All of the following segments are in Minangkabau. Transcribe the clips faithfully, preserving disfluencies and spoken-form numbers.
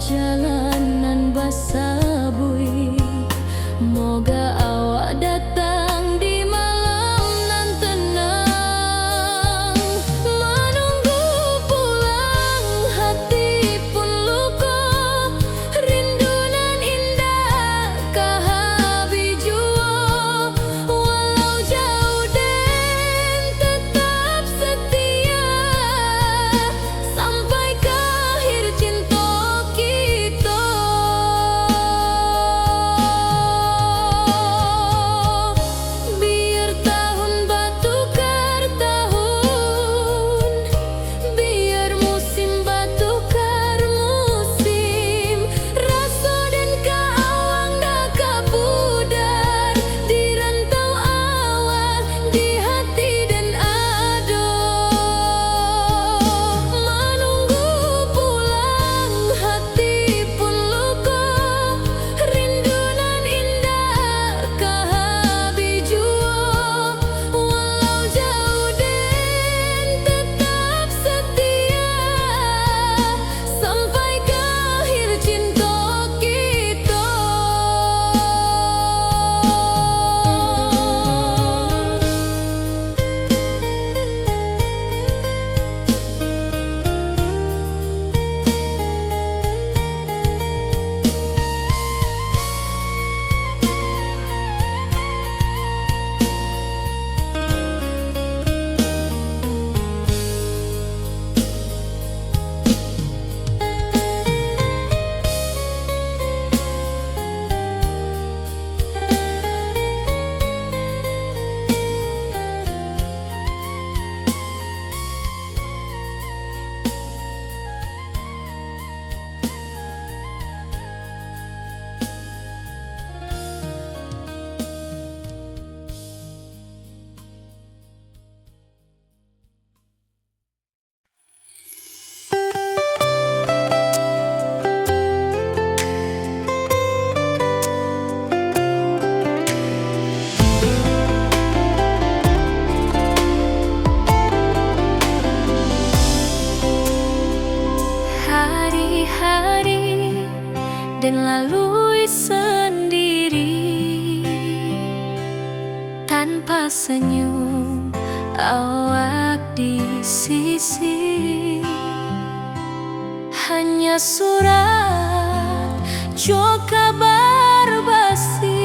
jalan nan basabuik. Moga awak datang di malam nan tenang. Manunggu pulang hati pun luko, rindu nan indak ka habih juo. Walau jauh den tetap setia, sampai ka akhir cinto kito. Biar tahun batukar tahun, biar musim batukar musim, raso den ka awang dak ka pudar, di rantau awak, di hati den ado. Manunggu pulang hati pun luko, rindu nan indak ka habih juo. Walau jauh den tetap setia, sampai ka akhir cinto kito. Hari-hari den lalui sandiri, tanpa senyum awak di sisi. Hanya surat jo kabar basi,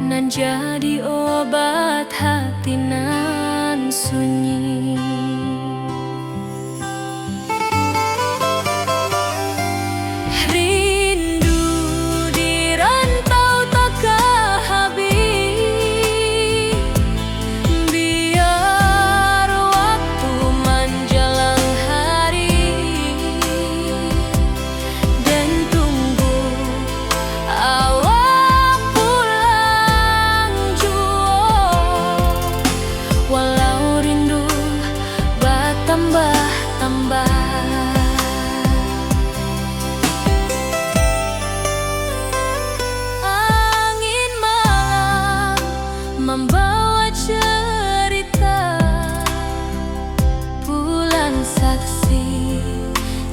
nan jadi obat hati nan sunyi. Rindu di rantau takah habih, biar waktu manjalang hari, den tunggu awak pulang juo. Walau rindu batambah-tambah, angin malam mambawa cerita, pulang saksi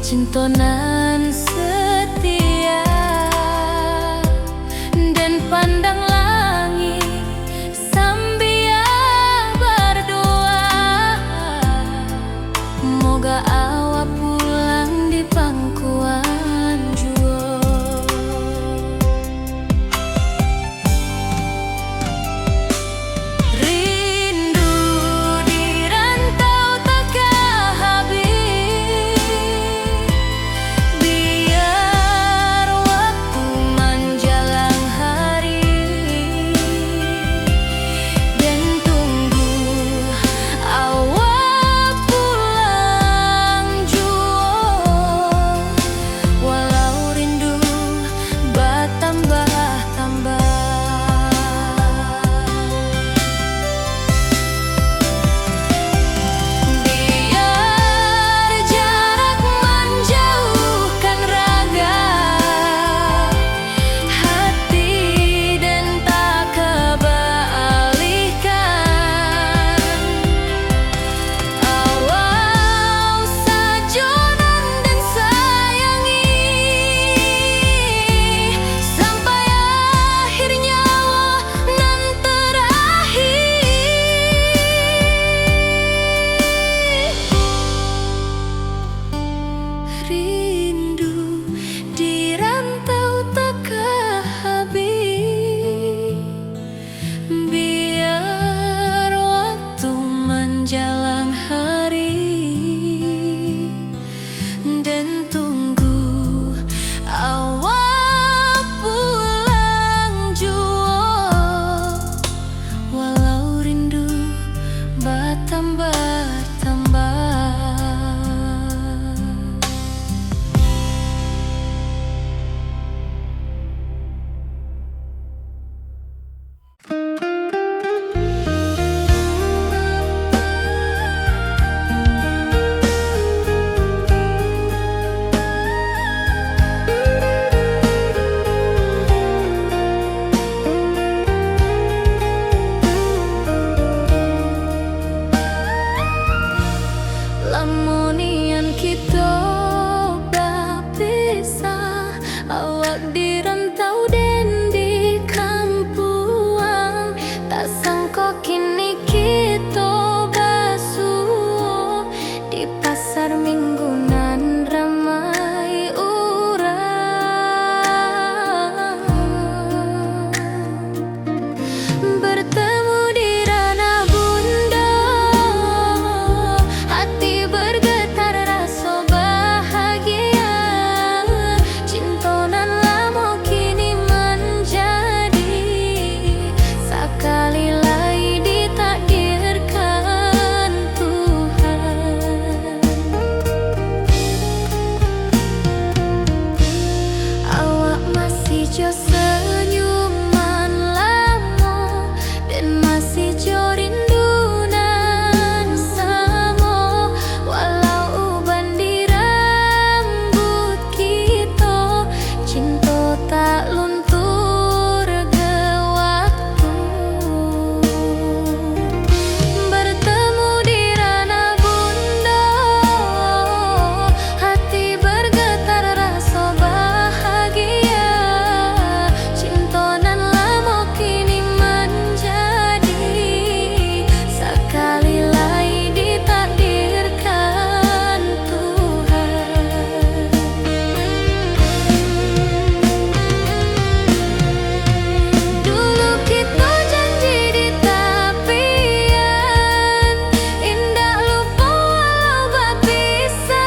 cinto nan setia, den pandang langik sambia bardoa, moga awak pulang di pangkuan juo. Rindu di rantau takah habih, Den tunggu awak pulang juo, walau rindu batambah-tambah. Lamo nian kito bapisah, awak di rantau den di kampuang. Tak sangko kini kito basuo di pasar Minggu nan ramai urang. Bertemu di ranah bundo, hati bergetar raso bahagia. Cinto nan lamo kini manjadi, sakali lai ditakdirkan Tuhan. Awak masih jo senyuman lamo, den masih jo rindu nan samo. Walau uban di rambuik kito, cinto tak luntur ge waktu. Bertemu di ranah bundo, hati bergetar raso bahagia. Cinto nan lamo kini manjadi, sakali lai ditakdirkan Tuhan. Dulu kito janji di tapian, indak lupo walau bapisah.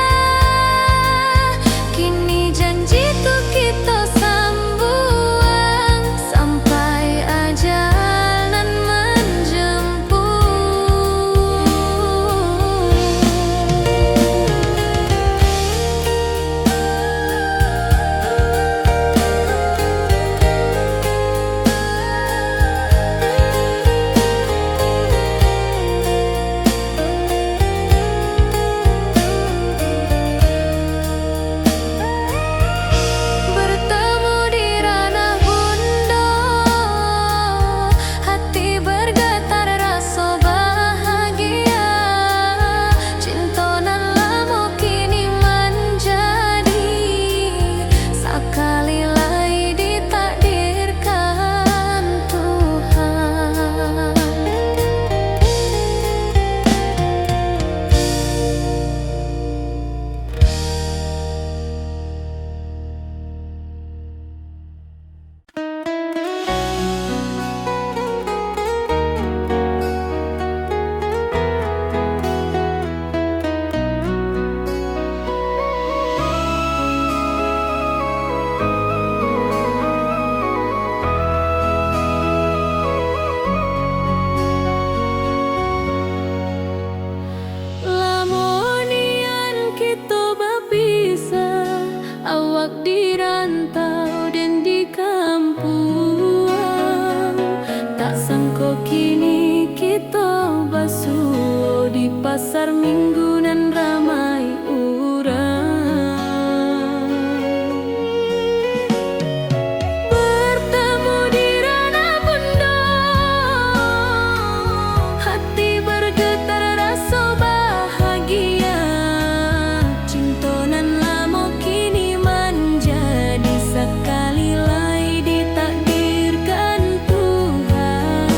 Kini janji tu kito sambuang, sampai ajal nan manjemput. Bertemu di ranah bundo, hati bergetar raso bahagia. Cinto nan lamo kini manjadi, sakali lai ditakdirkan Tuhan. Lamo nian kito bapisah, awak di rantau den di kampuang. Tak sangko kini kito basuo di pasar Minggu nan ramai urang. Bertemu di ranah bundo, hati bergetar raso bahagia. Cinto nan lamo kini manjadi, sakali lai ditakdirkan Tuhan.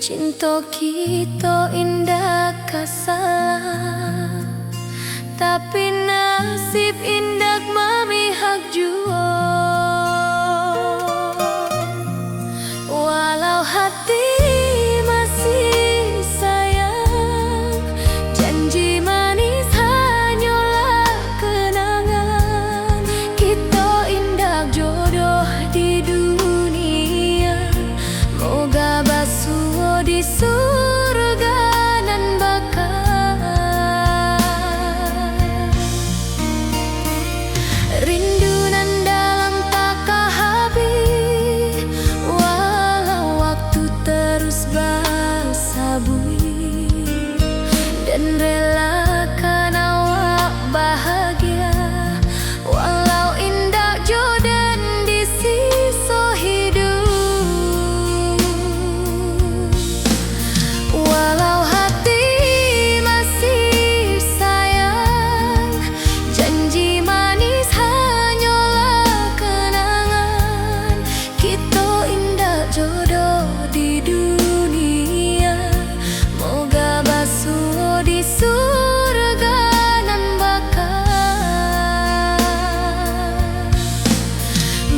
Cinto kito indak ka salah, tapi nasib indak mamihak juo. Walau hati masih sayang, janji manis hanyolah kenangan. Kito indak jodoh di dunia, moga basuo di surga nan baka. Rindu nan dalam taka habih, walau waktu terus basabuik, dan relakan awak bahagia, walau indak jo den di siso hiduik. Walau hati masih sayang, janji manis hanyolah kenangan. Kito indak jodoh di dunia, moga basuo di surga nan baka.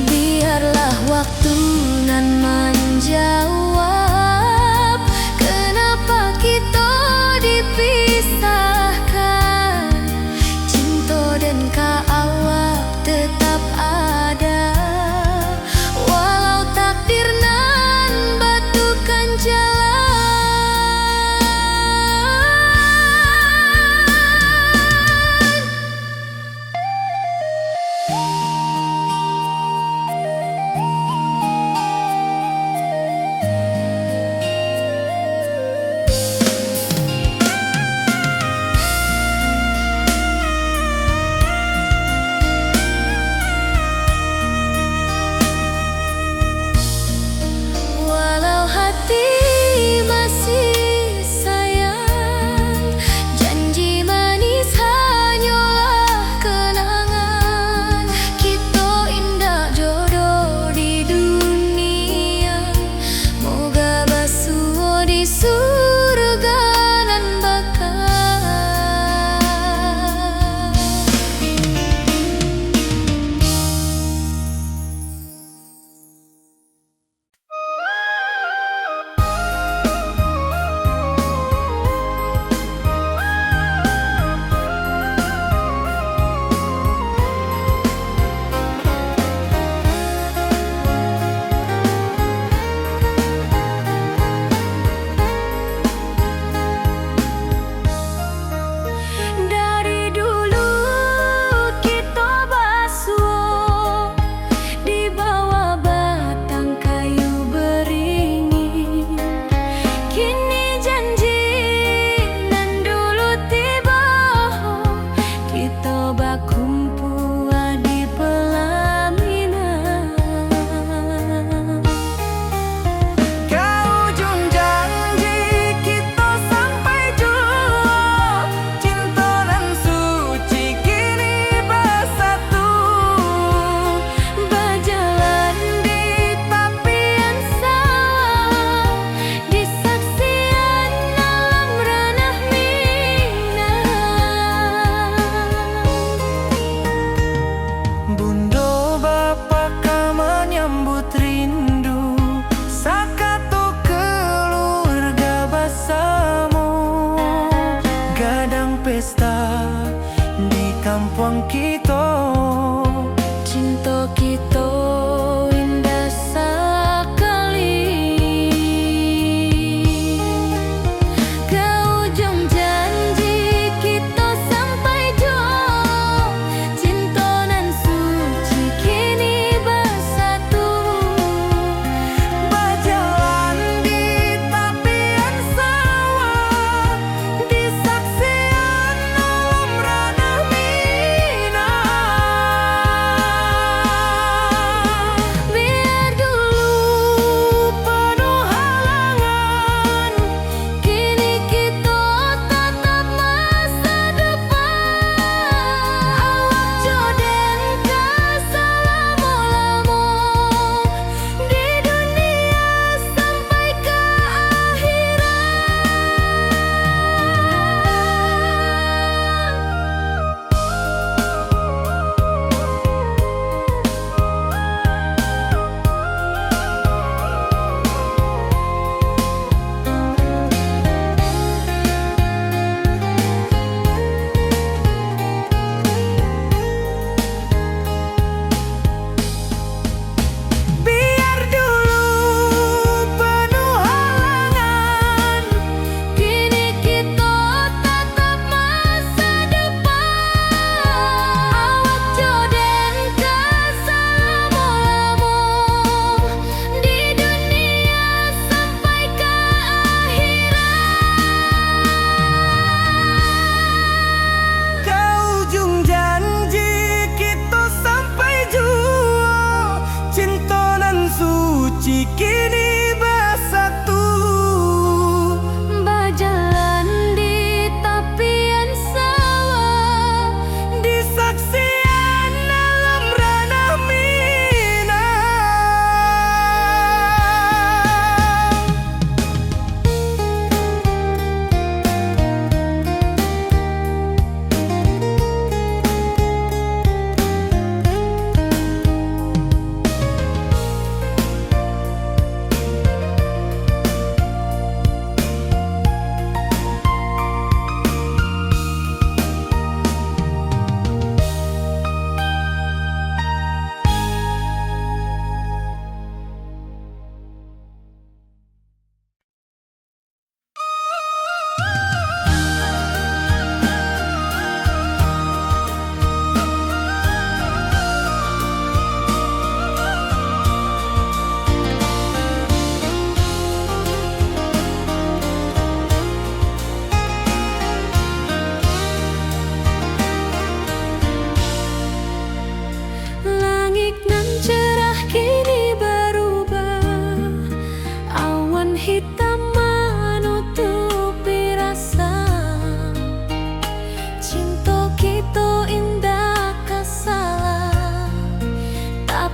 Biarlah waktu nan manjawab, kenapa kito dipisahkan. Cinto den ka awak tetap ada, walau takdir nan batukan jalan.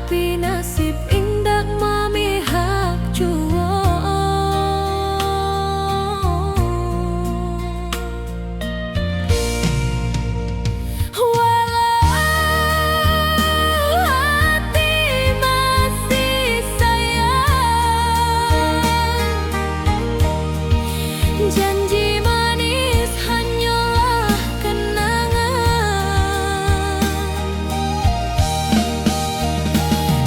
Tapi nasib indak mamihak juo. Walau hati masih sayang, janji manis hanyolah kenangan.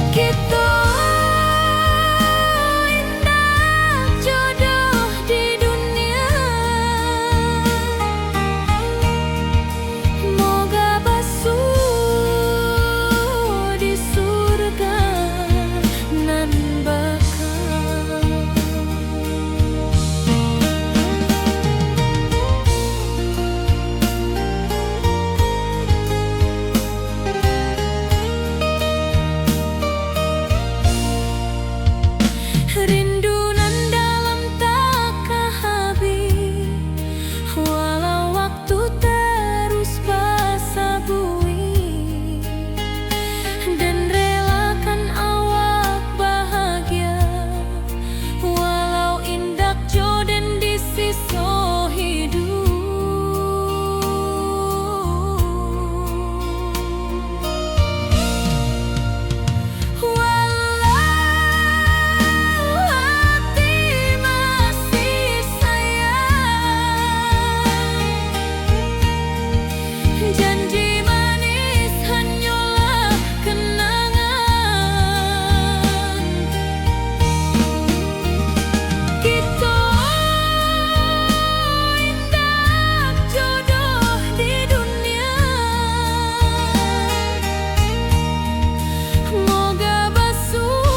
Kito indak jodoh di dunia, moga basuo di surga nan baka. Rindu nan dalam tak ka habih, walau waktu terus basabuih. Den relakan awak bahagia, walau indak jo den di siso hiduik. Walau hati masih sayang, janji manis hanyolah kenangan. Kito indak jodoh di dunia, moga basuo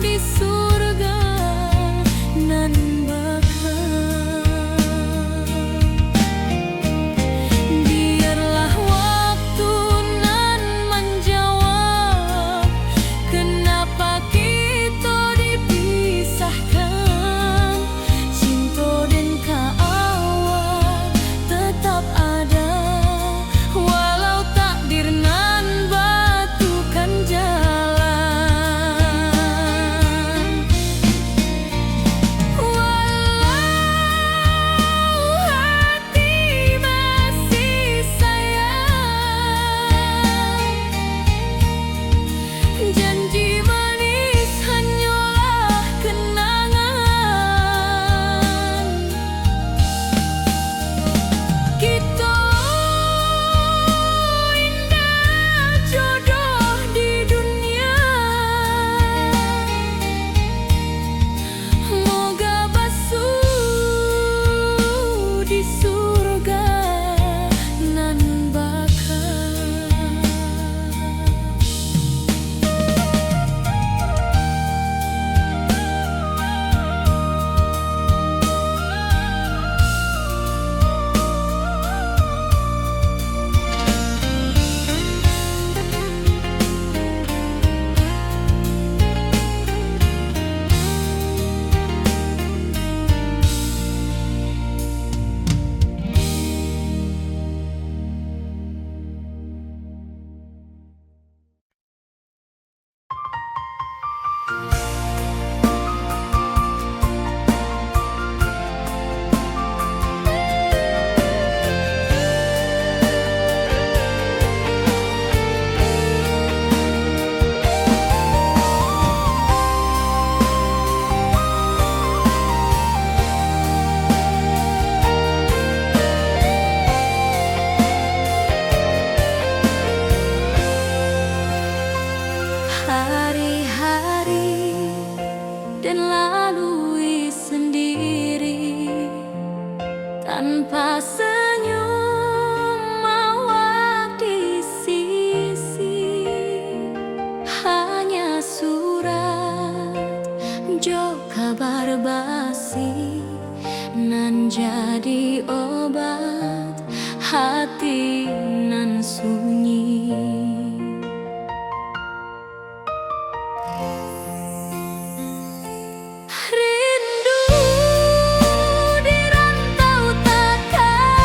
di surga nan baka. Biarlah waktu nan manjawab, kenapa kito dipisahkan. Cinto den ka awak tetap ada, walau takdir nan batukan jalan. Walau hati masih sayang, janji manis hanyolah kenangan. Kito indak jodoh di dunia, moga basuo di surga nan baka. Hari-hari den lalui sendiri, tanpa senyum awak di sisi. Hanya surat jo kabar basi nan jadi obat hati nan sunyi. Rindu di rantau takah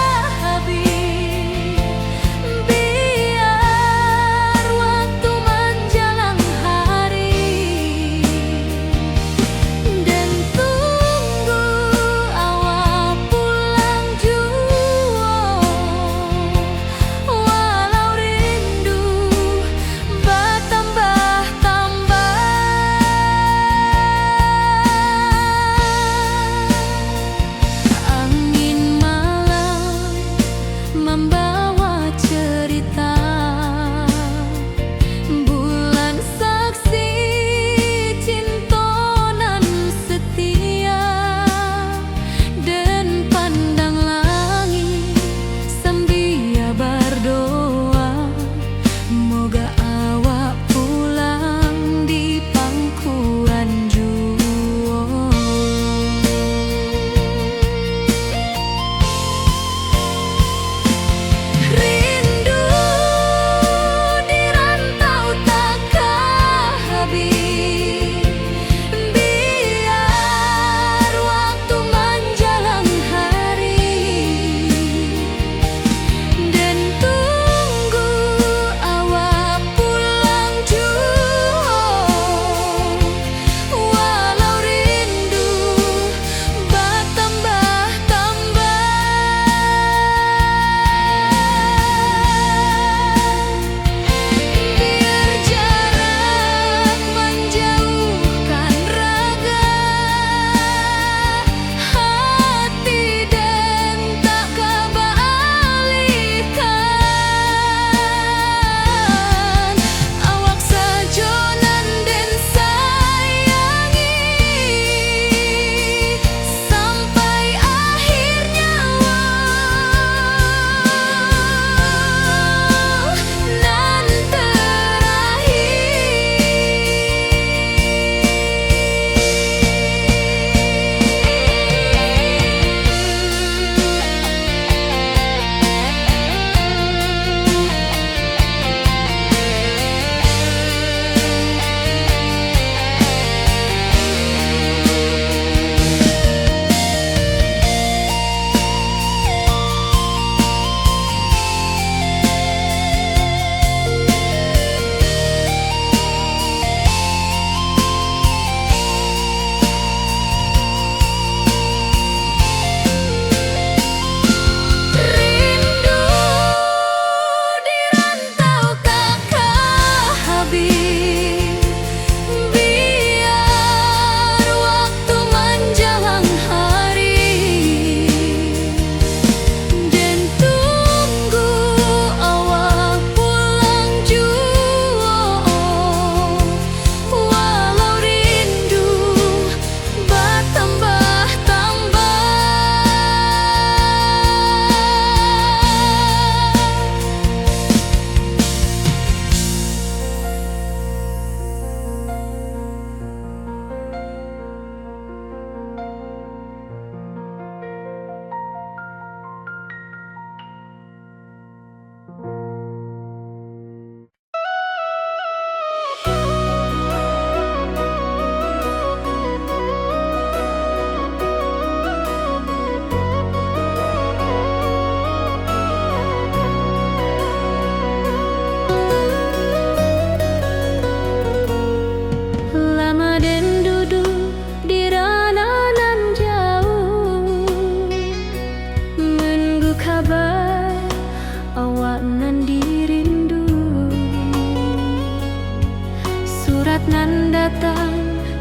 nan datang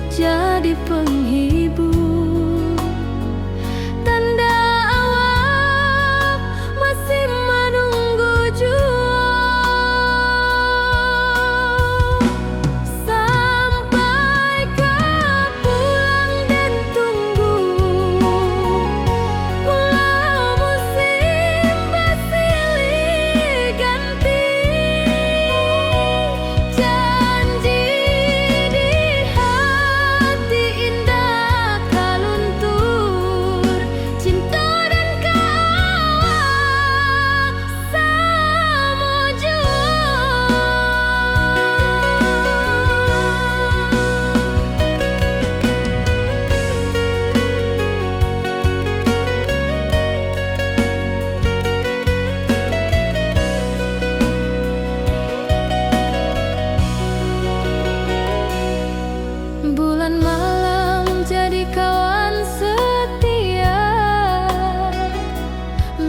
jadi penghibur. Tanda awak masih manunggu juo. Sampai ka pulang den tunggu, walau musim basilih ganti. Janji di hati indak ka luntur, cinto den ka awak samo juo. Bulan malam jadi kawan setia,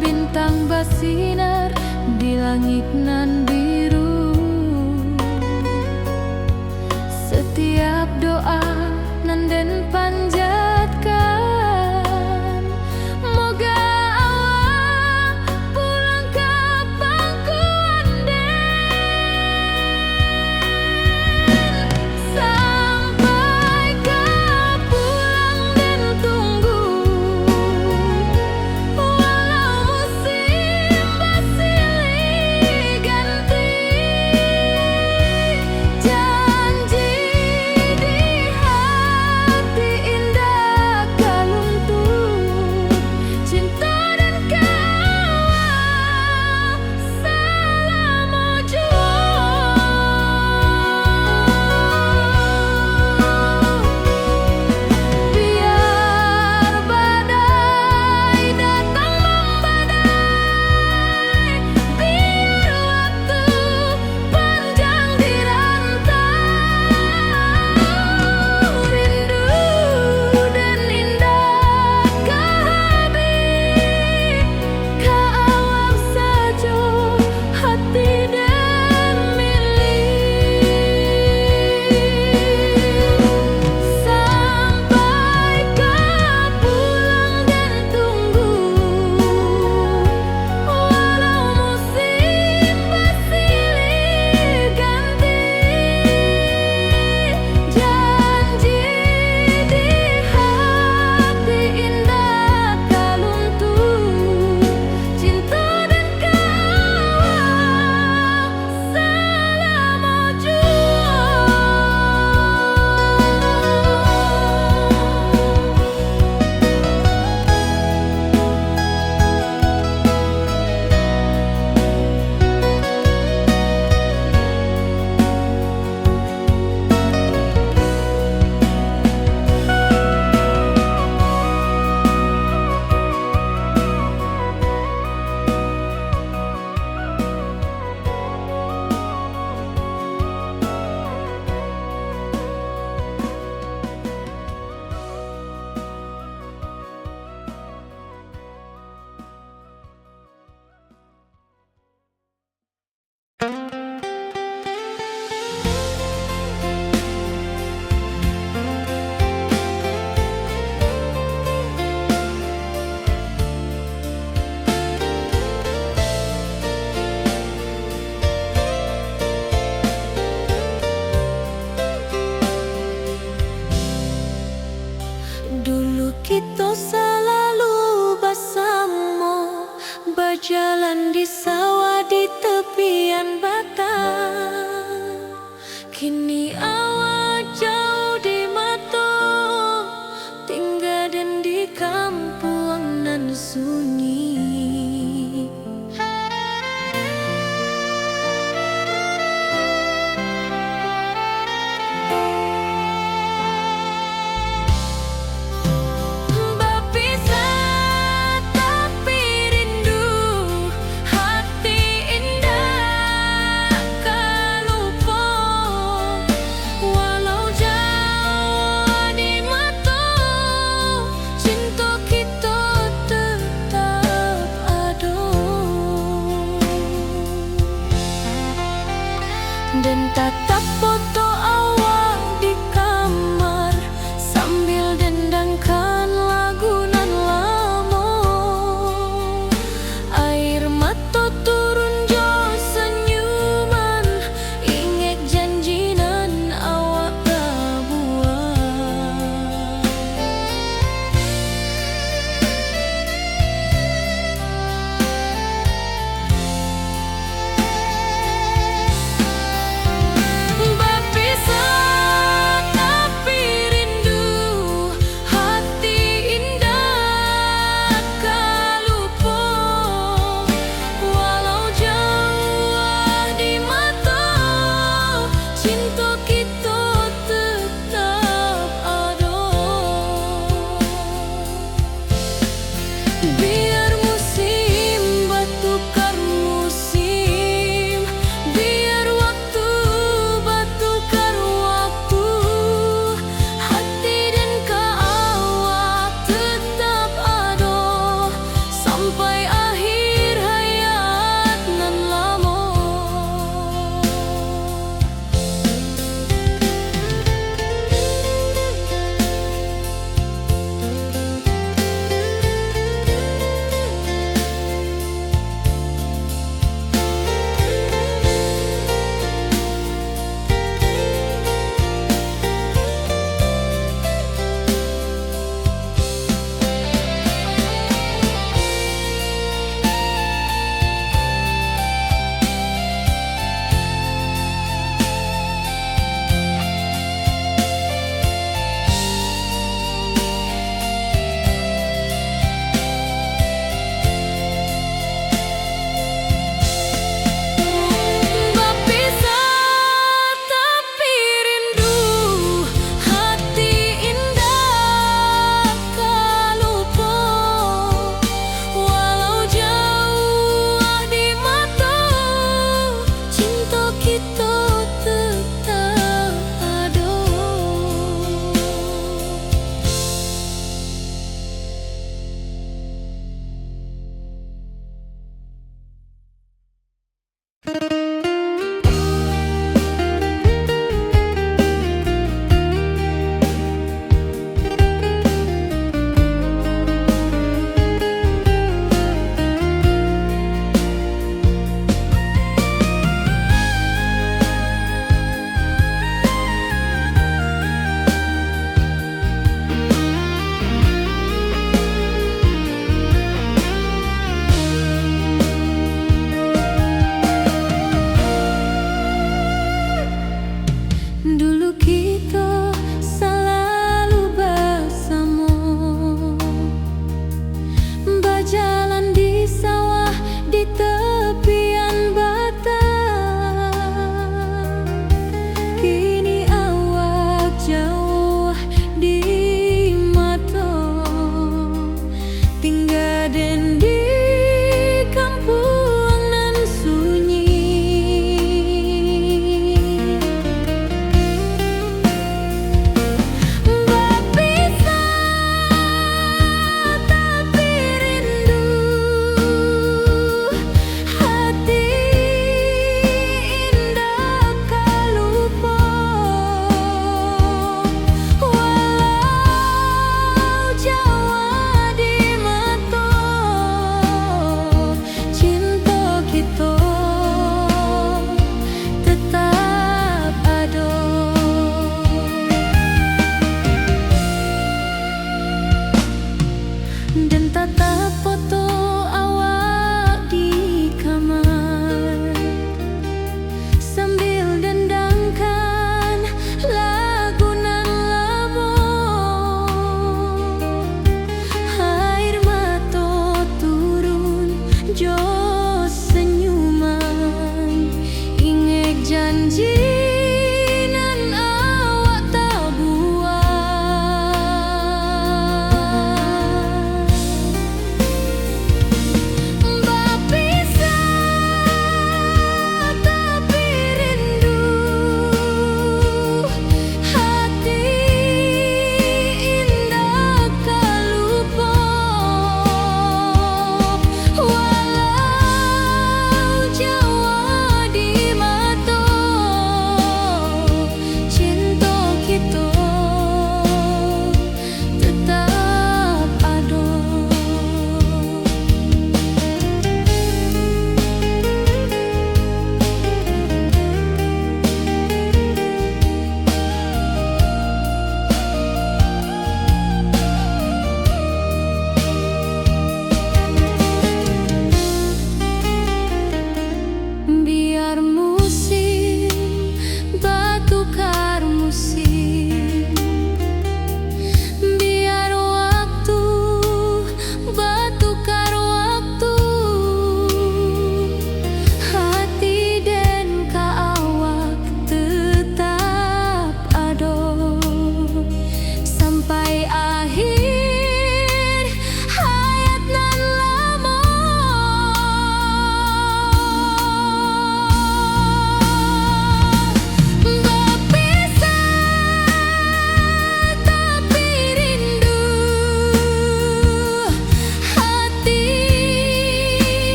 bintang basinar di langik nan biru. Setiap doa nan den panjatkan, moga awak pulang ka pangkuan den. Sampai ka pulang den tunggu, walau musim basilih ganti. Janji di hati indak ka luntur, cinto den ka awak salamo juo. Biar badai datang mambadai, biar waktu panjang di rantau, rindu den indak ka habih, ka awak sajo hati den milih. Sampai ka pulang den tunggu, walau musim basilih ganti. Janji di hati indak ka luntur, cinto den ka awak salamo juo. Dulu kito salalu basamo, bajalan di sawah di tepian batang. Kini awak jauah di mato, tingga den di kampuang nan sunyi. Bapisah tapi rindu, hati indak ka lupo. Walau jauah di mato, cinto kito tetap ado. Den tatap foto awak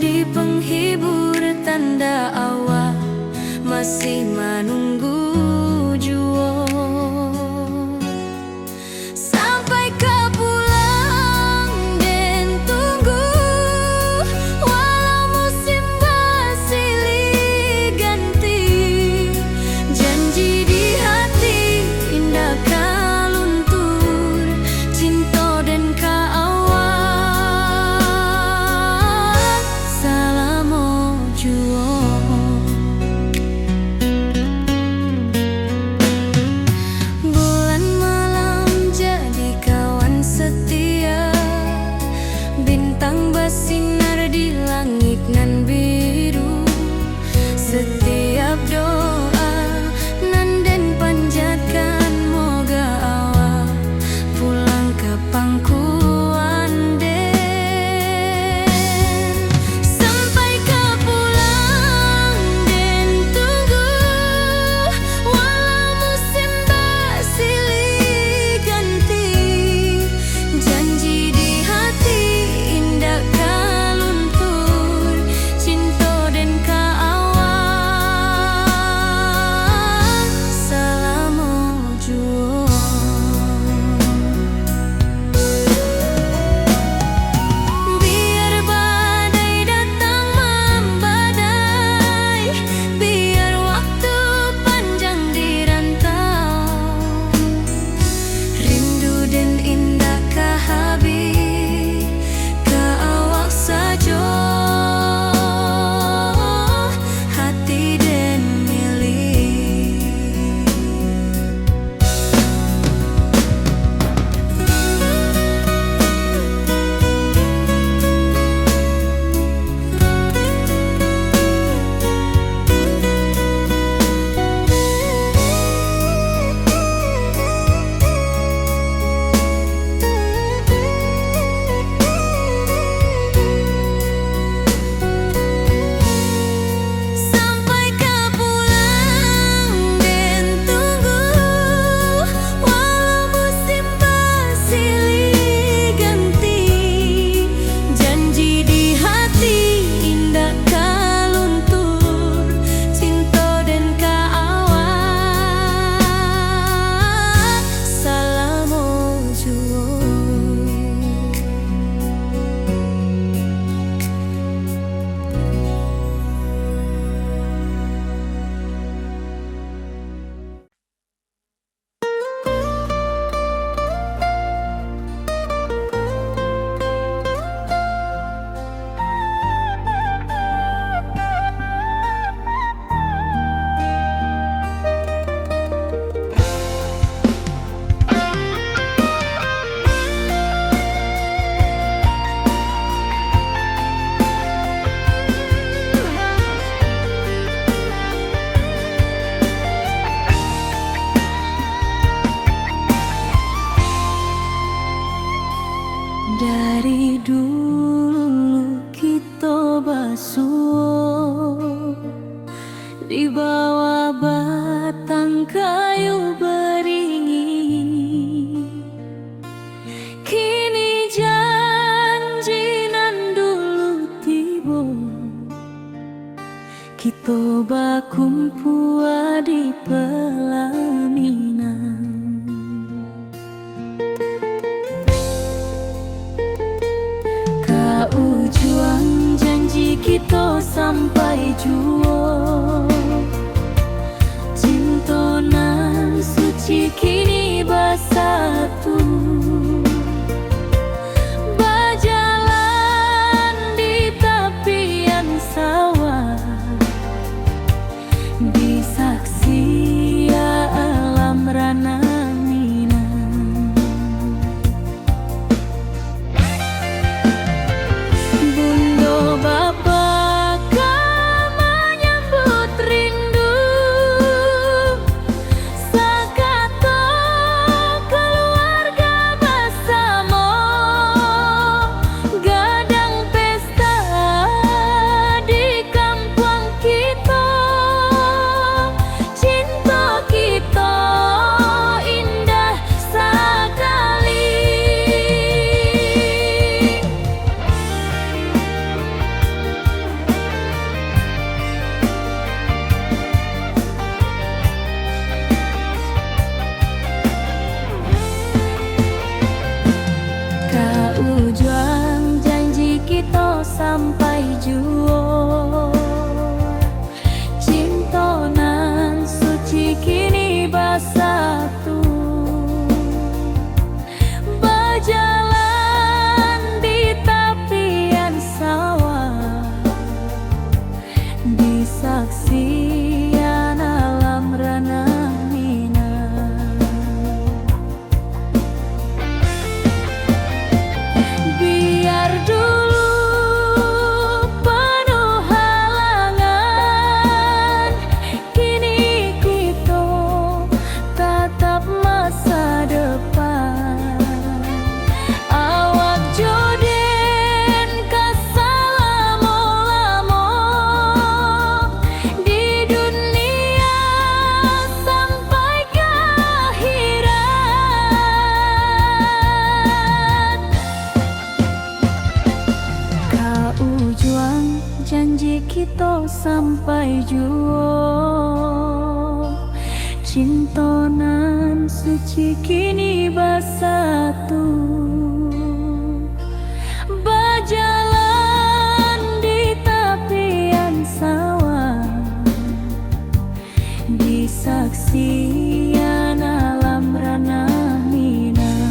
Penghibur tanda awak masih manunggu juo. Sampai ka pulang den tunggu, walau musim basilih ganti. Janji di hati indak ka luntur, cinto den ka awak salamo juo. Bulan malam jadi kawan setia, bintang basinar di langik nan biru. Setiap doa nan den panjatkan, moga awak pulang ka pangkuan den. Sampai ka pulang den tunggu, walau musim basilih ganti. Janji di hati indak ka luntur, cinto den ka awak salamo juo. Biar badai datang mambadai, biar waktu panjang di rantau, rindu den indak ka habih, ka awak sajo hati den milik. Sampai ka pulang den tunggu, walau musim basilih ganti. Janji di hati indak ka luntur, cinto den ka awak salamo juo. Dari dulu kito basuo di bawah batang kayu beringin. Kini janji nan dulu tibo, kito bakumpua di pelaminan. Ka ujuang janji kito sampai juo, cinto nan suci kini basatu, bajalan di tapian sawah, disaksi alam ranah Minang. Bundo bapa ka manyambut rindu, sakato sampai juo. Cinto nan suci kini basatu, bajalan di tapian sawah, di saksian alam ranah Minang. Biar dulu panuh halangan, kini kito tatap masa depan. Awak jo den ka salamo-lamo di dunia sampai ka akhirat. Ka ujuang janji kito sampai juo. Cinto nan suci kini basatu, bajalan di tapian sawah, di saksian alam ranah Minang.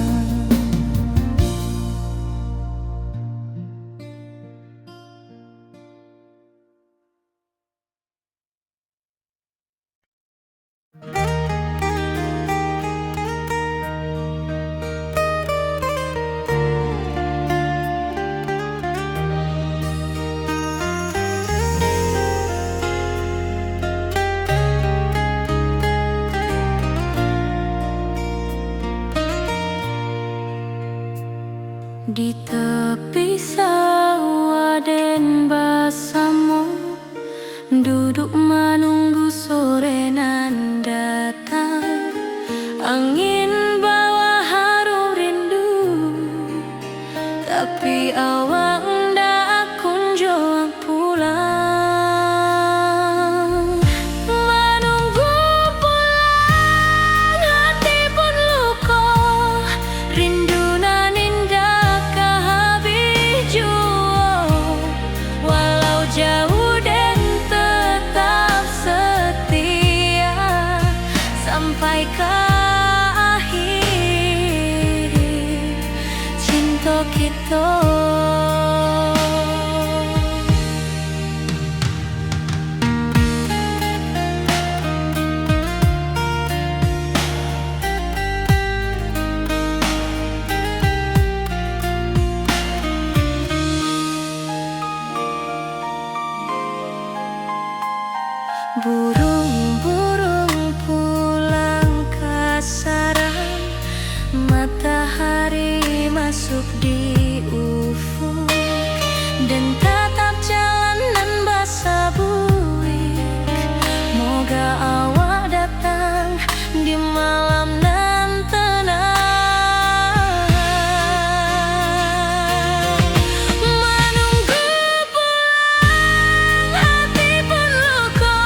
Di tepi sawah den basamo, duduk manunggu sore nan datang. Angin bawa harum rindu, tapi awak ndak kunjuang pulang. Manunggu pulang hati pun luko, rindu nan indak ka habih juo. Walau jauah den tetap setia, sampai ka akhir cinto kito. Burung-burung pulang ka sarang, matahari masuk di ufuk, den tatap jalan nan basabuik. Moga awak datang di malam nan tenang. Manunggu pulang hati pun luko,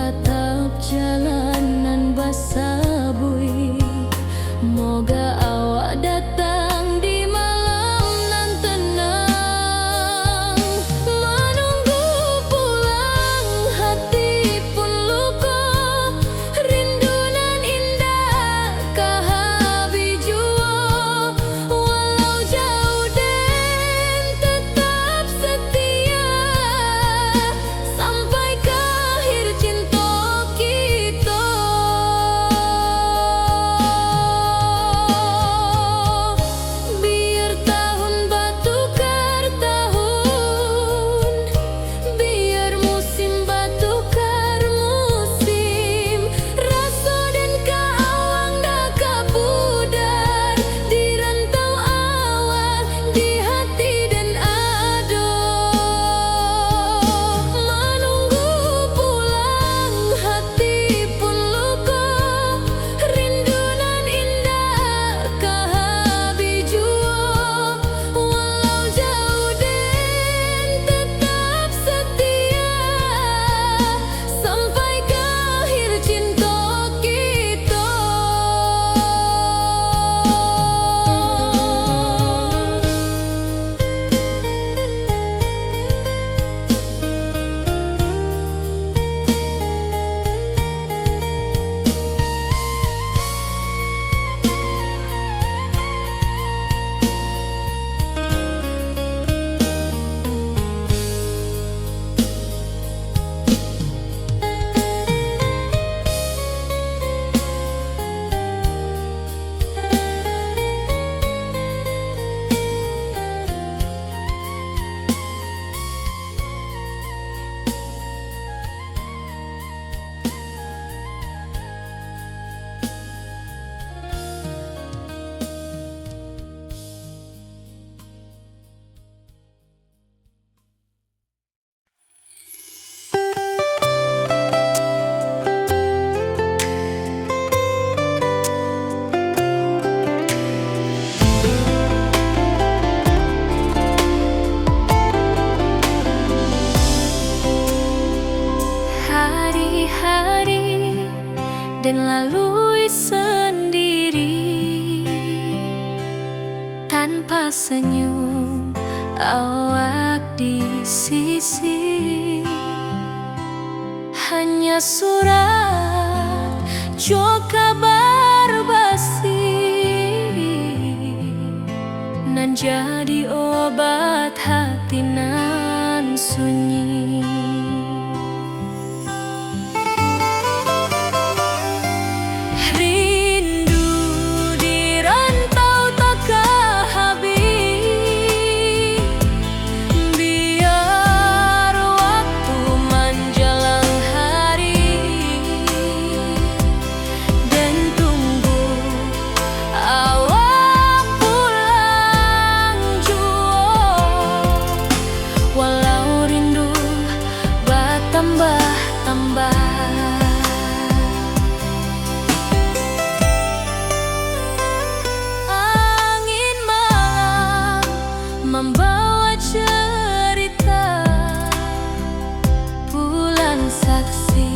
Tatap jalan nan basabuik, moga awak datang di malam nan tenang. Manunggu pulang hati pun luko, rindu nan indak ka habih juo. Walau jauh den tetap setia, sampai ka akhir cinto kito. Biar tahun batukar tahun, biar musim batukar musim, raso den ka awang dak ka pudar, di rantau awak, di hati den ado. Manunggu pulang hati pun luko, rindu nan indak ka habih juo. Walau jauh den tetap setia, sampai ka akhir cinto kito. Hari-hari den lalui sandiri, tanpa senyum awak di sisi. Hanya surat jo kabar basi, nan jadi obat hati nan sunyi. Rindu di rantau takah habih, biar waktu manjalang hari, den tunggu awak pulang juo. Walau rindu batambah-tambah. Angin malam mambawa carita, bulan saksi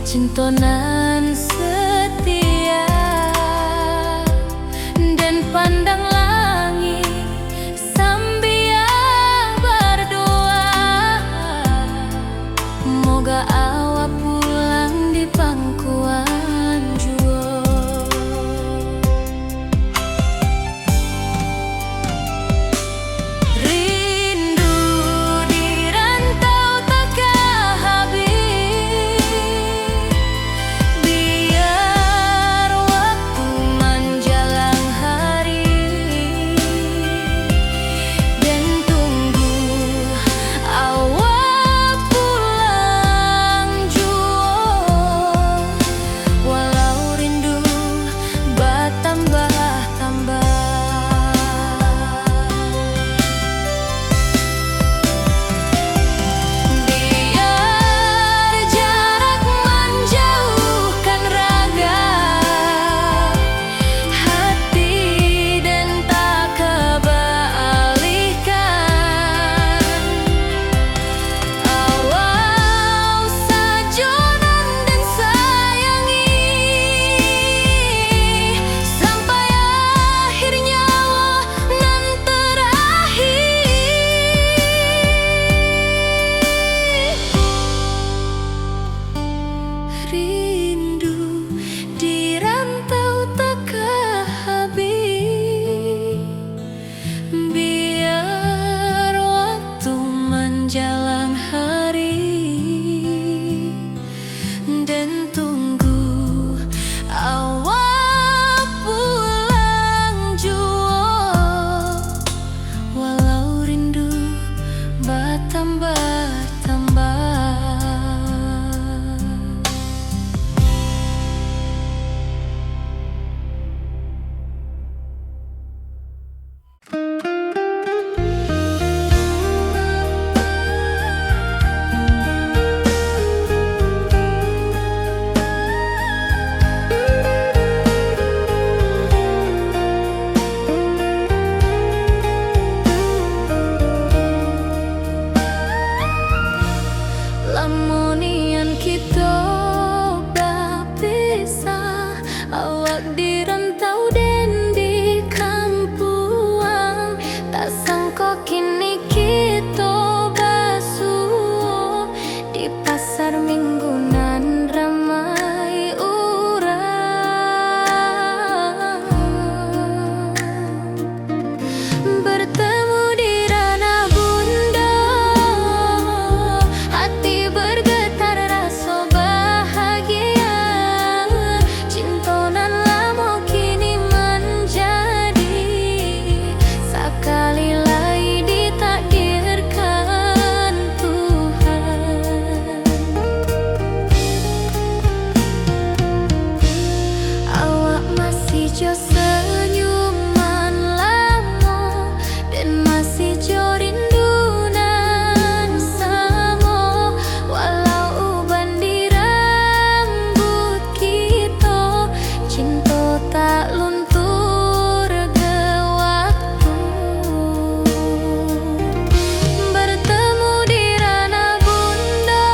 cinto nan setia. Den pandang langik sambia bardoa, moga awak pulang di pangkuan juo. Rindu di rantau takah habih, Rindu di rantau takah habih, biar waktu manjalang hari, den tunggu awak pulang juo. Walau rindu batambah-tambah. Lamo nian kito bapisah, awak di rantau den di kampuang. Tak sangko kini kito basuo di pasar Minggu nan ramai urang. Bertemu di ranah bundo, hati bergetar raso bahagia. Cinto nan lamo kini manjadi, sakali lai ditakdirkan Tuhan. Awak masih jo senyuman lamo, den masih jo rindu nan samo. Walau uban di rambuik kito, cinto tak luntur ge waktu. Bertemu di ranah bundo,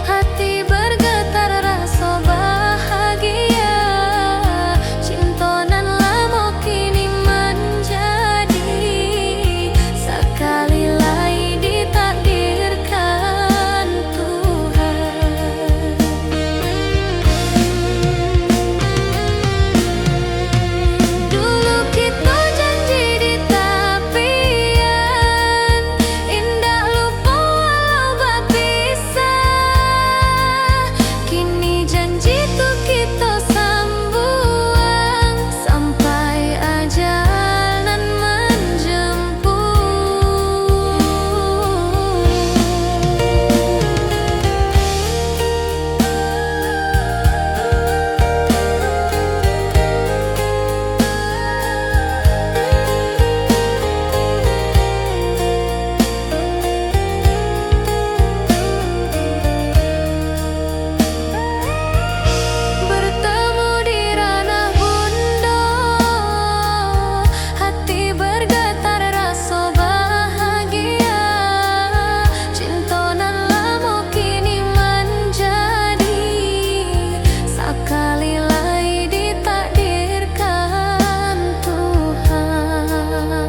hati bergetar raso bahagia. Cinto nan lamo kini manjadi, sakali lai ditakdirkan Tuhan. Dulu kito janji di tapian, indak lupo walau bapisah. Kini janji tu kito sambuang, sampai ajal nan manjemput. Bertemu di ranah bundo, hati bergetar raso bahagia. Cinto nan lamo kini manjadi, sakali lai ditakdirkan Tuhan.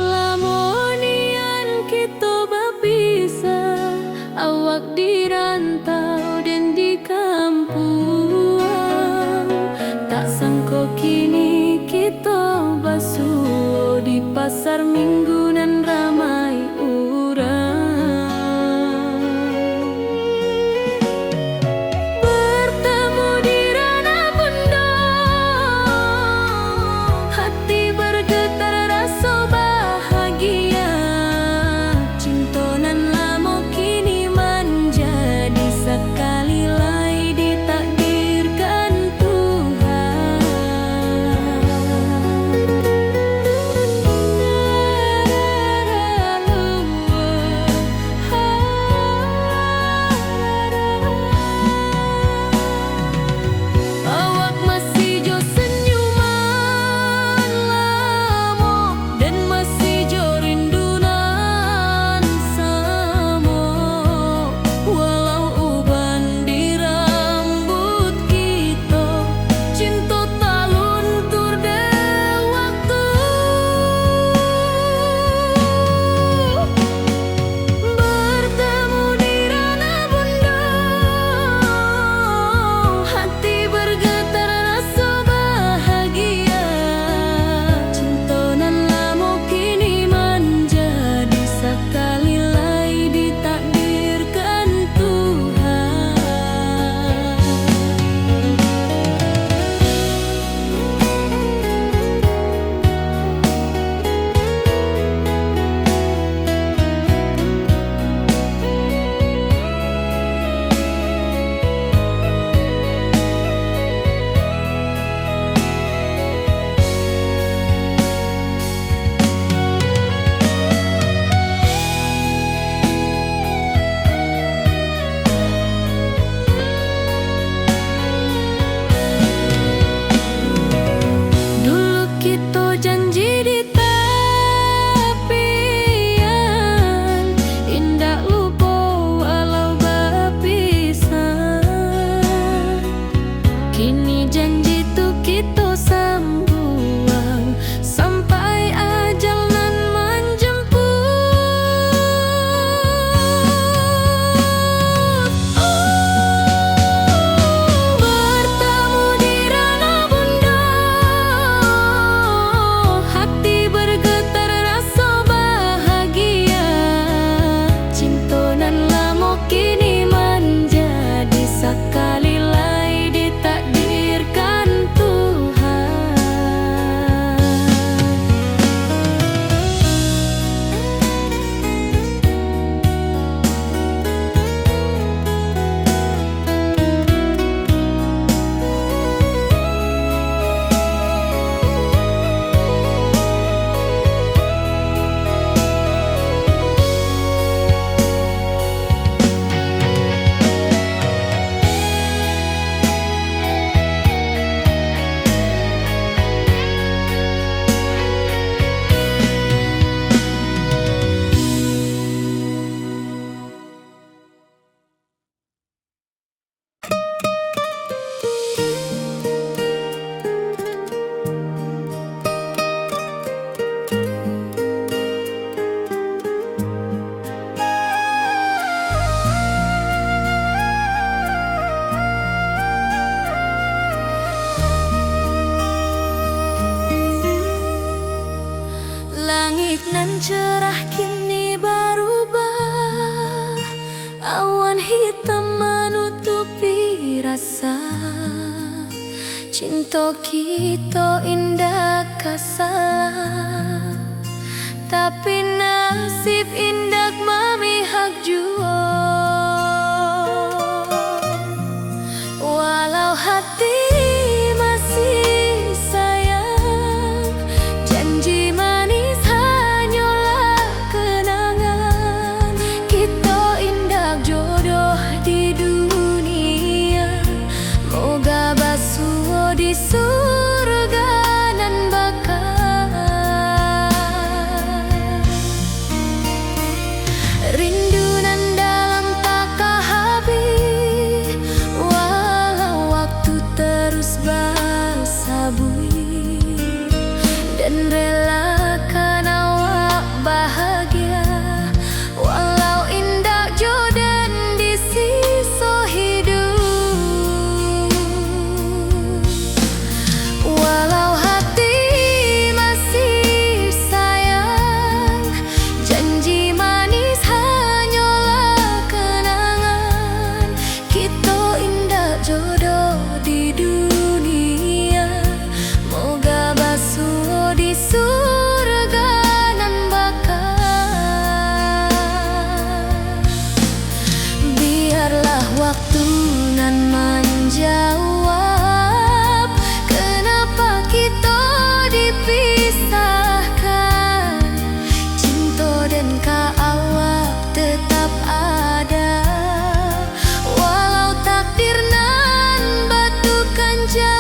Lamo nian kito bapisah, awak di rantau den di kampuang. Tak sangko kini kito basuo di pasar Minggu nan ramai urang. Bertemu di ranah bundo, hati bergetar raso bahagia. Cinto nan lamo kini manjadi, sakali lai ditakdirkan Tuhan. Cerah kini barubah, awan hitam manutupi rasa. Cinto kito indak ka salah, tapi nasib indak mamihak juo. Walau hati masih sayang, janji manis hanyolah kenangan. Kito indak jodoh di dunia, moga basuo di surga nan baka. Rindu nan dalam taka habih, walau waktu terus basabuik, dan relakan awak bahagia, walau indak jo den di siso hiduik. Walau hati masih sayang, janji manis hanyolah kenangan. Kito indak jodoh di dunia, moga basuo di surga nan baka. Biarlah waktu nan manjawab, kenapa kito dipisahkan. Cinto den ka awak tetap ada, walau takdir nan batukan jalan.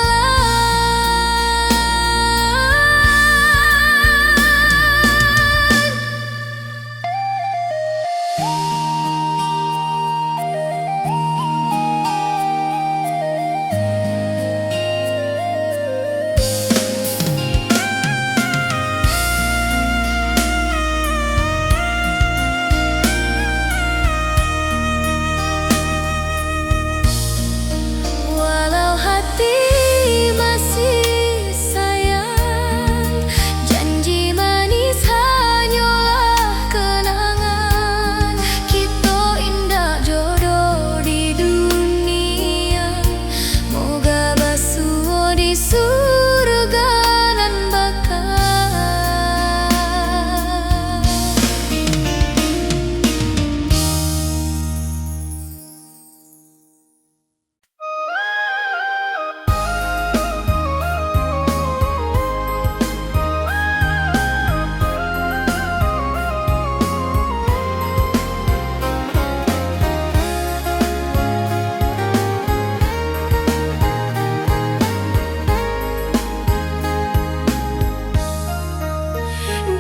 Walau hati masih sayang, janji manis hanyolah kenangan. Kito indak jodoh di dunia, moga basuo di surga nan baka.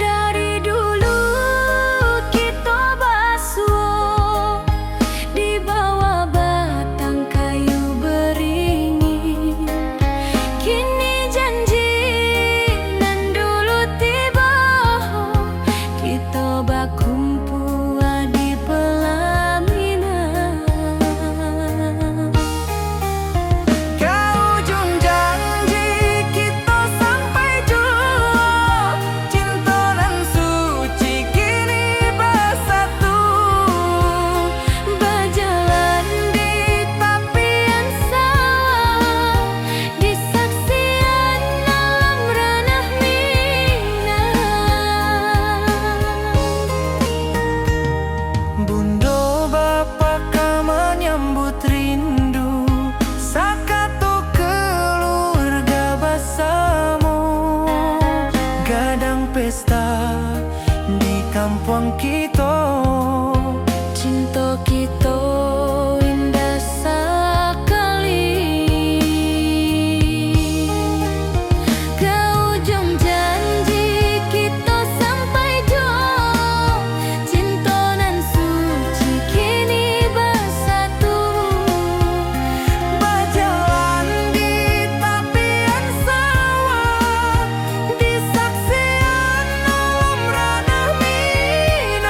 Dari dulu kito basuo di bawah batang kayu beringin. Kini janji nan dulu tibo, kito bakumpua di pelaminan. Ka ujung janji kito sampai juo, cinto nan suci kini basatu. Bajalan di tapian sawah, di saksian alam ranah Minang. Bundo bapa ka manyambut rindu, sakato kaluarga basamo. Gadang pesta di kampuang kito, cinto kito indah sakali. Ka ujung janji kito sampai juo, cinto nan suci kini basatu. Bajalan di tapian sawah, di saksian alam ranah Minang.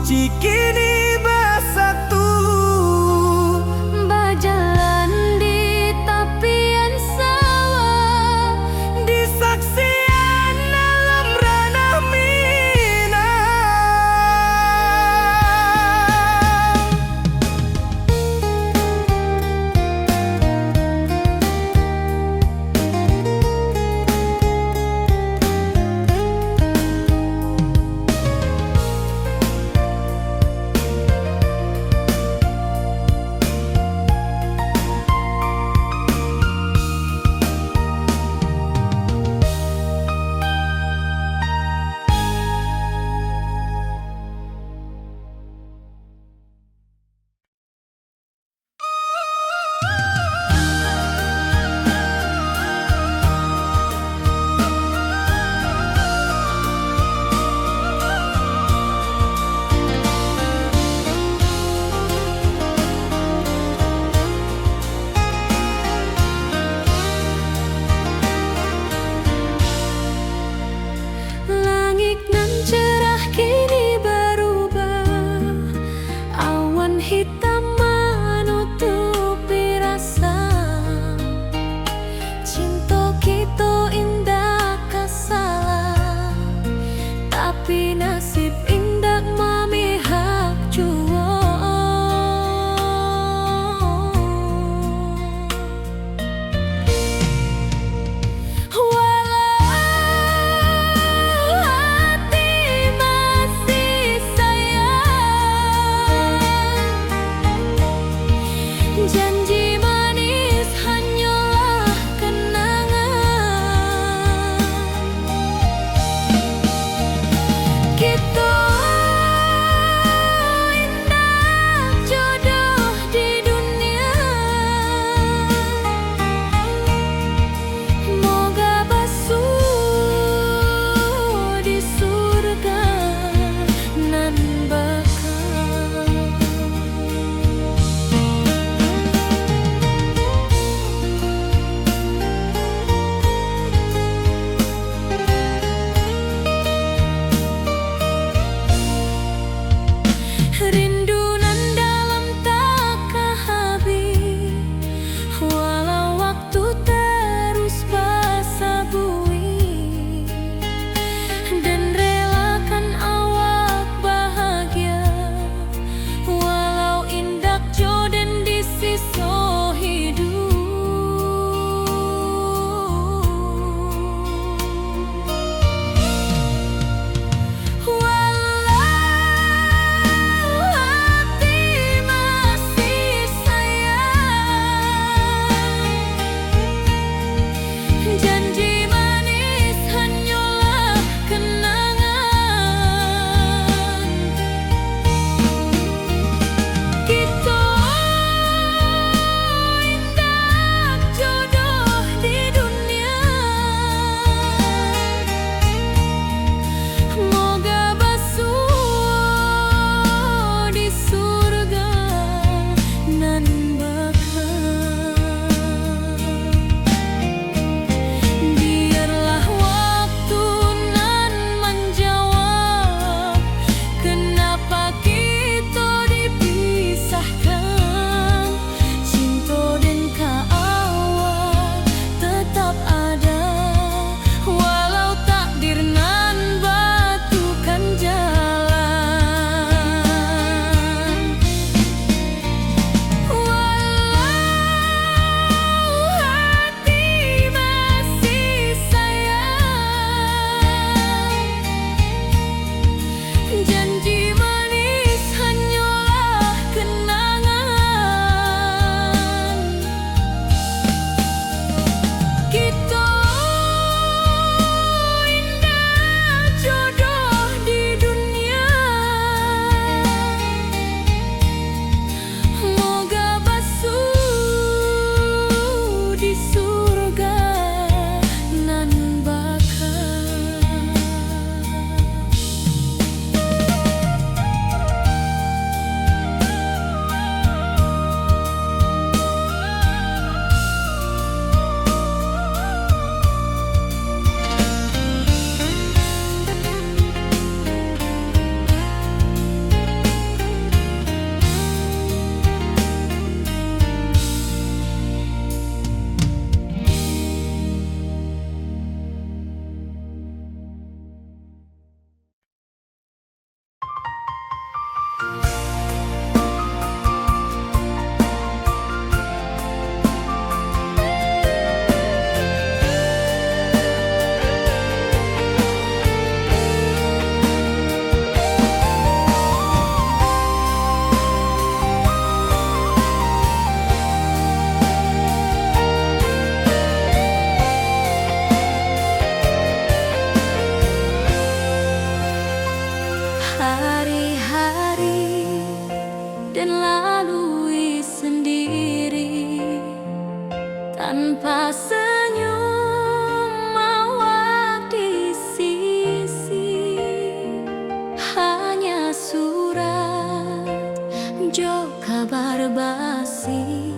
Cikini basatu, bajalan di tapian sawah, di saksian alam ranah Minang. Langik nan cerah kini barubah, awan hitam manutupi rasa. Cinto kito indak ka salah, tapi nasib indak mamihak juo. Walau hati masih sayang, janji manis hanyolah kenangan. Kit- Hari-hari den lalui sendiri, tanpa senyum awak di sisi. Hanya surat jo kabar basi,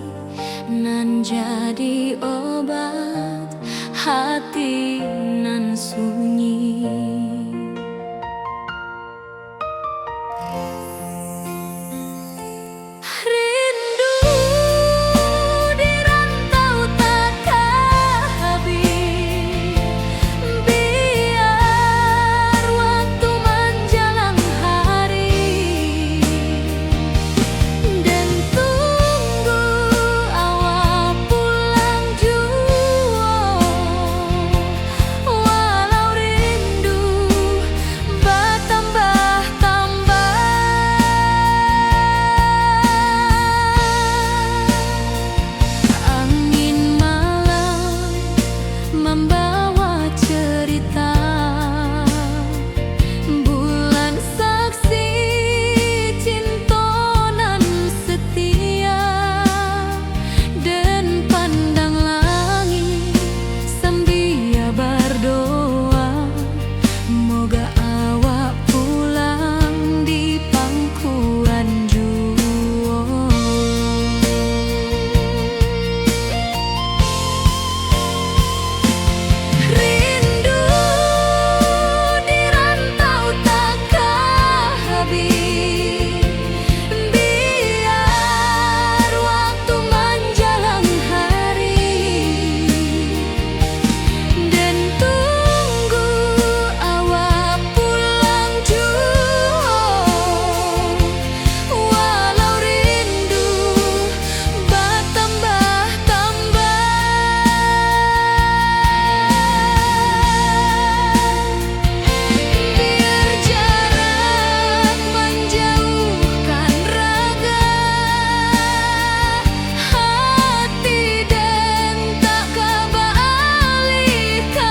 nan jadi obat hati nan sunyi. Rindu di rantau takah habih, biar waktu manjalang hari, den tunggu awak pulang juo. Walau rindu batambah-tambah, angin malam mambawa cerita. Bulan saksi cinto nan setia, den pandang langik sambia bardoa, moga awak pulang di pangkuan juo. Rindu di rantau takah habih, biar waktu manjalang hari, den tunggu awak pulang juo. Walau rindu batambah-tambah, biar jarak manjauhkan raga, hati den tak ka baalihkan.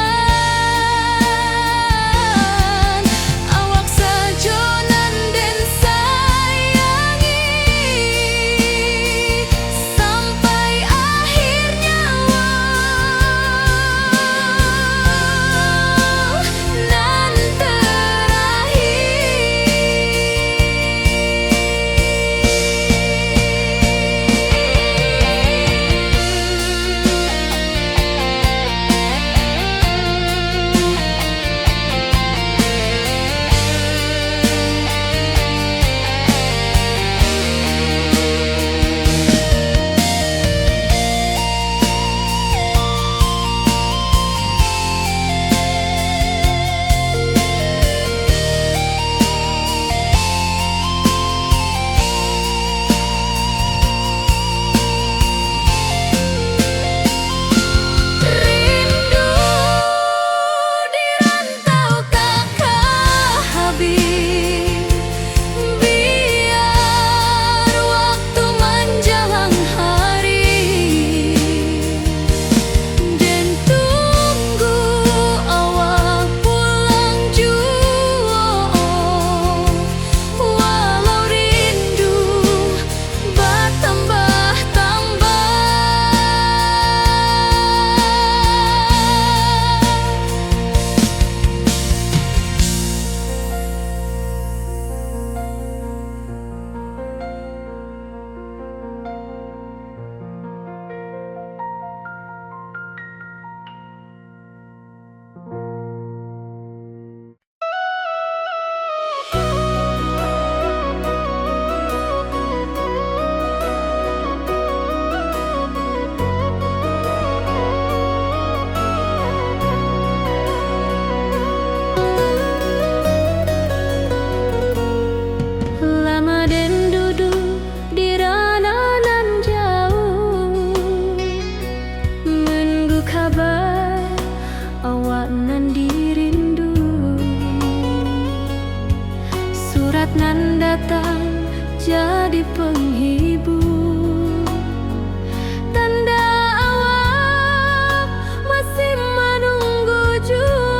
Awak sajo nan den sayangi, sampai akhir nyawa nan terakhir. Rindu di rantau takah habih, biar waktu manjalang hari, den tunggu awak pulang juo. Walau rindu batambah-tambah. Lama den duduak di rano nan jauah, nunggu kaba awak nan dirindu. Surat nan datang jadi panghibur, tanda awak masih manunggu juo.